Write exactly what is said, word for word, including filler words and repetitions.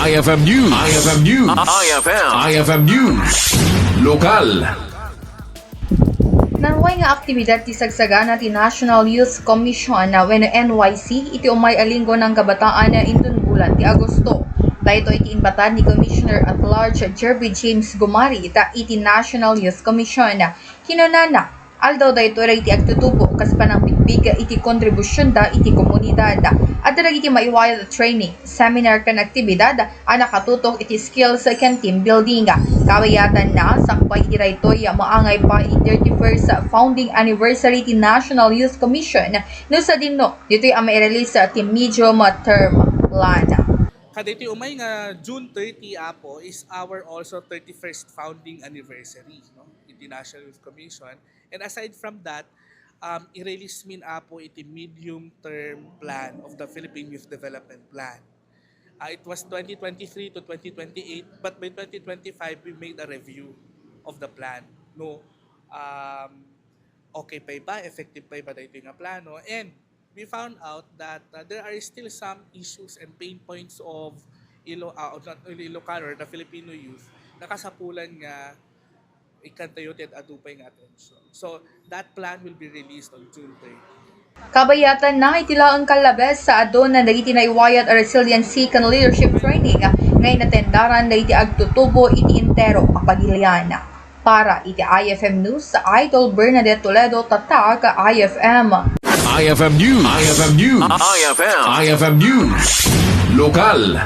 I F M News. I F M News. I F M. I F M News. Lokal. Nanway nga aktibidad ti sagsagana ti National Youth Commission wenno N Y C iti umay a Linggo ng Kabataan inton bulan ti Agosto. Daytoy ti inbatad ni Commissioner at Large Jervy James Gumari ta iti National Youth Commission. Kinunana, aldaw daytoy dagiti agtutubo kas panangbigbig iti kontribusionda iti komunidad. Adda dagiti maiwayat a training, seminar ken aktibidad a nakatutok iti skills ken team building. Kabayatanna, sakbay iti daytoy, maangay pay iti thirty-first founding anniversary ti National Youth Commission no sadino ditoy a mairelease ti medium term plan. Kadaytoy umay nga June thirty, Apo, is our also thirty-first founding anniversary, no, iti National Youth Commission. And aside from that, um, i-release min, Apo, iti medium term plan of the Philippine Youth Development Plan. Uh, it was twenty twenty-three to twenty twenty-eight, but by twenty twenty-five, we made a review of the plan. No, um, okay pay ba, effective pay ba daytoy nga plano? And we found out that, uh, there are still some issues and pain points of Ilo-, uh, of not only Ilocano or the Filipino youth na kasapulan nga ikkantayo ti ad-adu pay nga atensyon. So, that plan will be released on June thirty. Kabayatanna, iti laeng kallabes, sa adun dagiti naiwayat a resiliency ken leadership training nga inatendaran dagiti agtutubo iti entero a pagilian. Para iti I F M News, Idol Bernadette Toledo, Tatak I F M. I F M News. I F M News. I F M. I F M News. Lokal.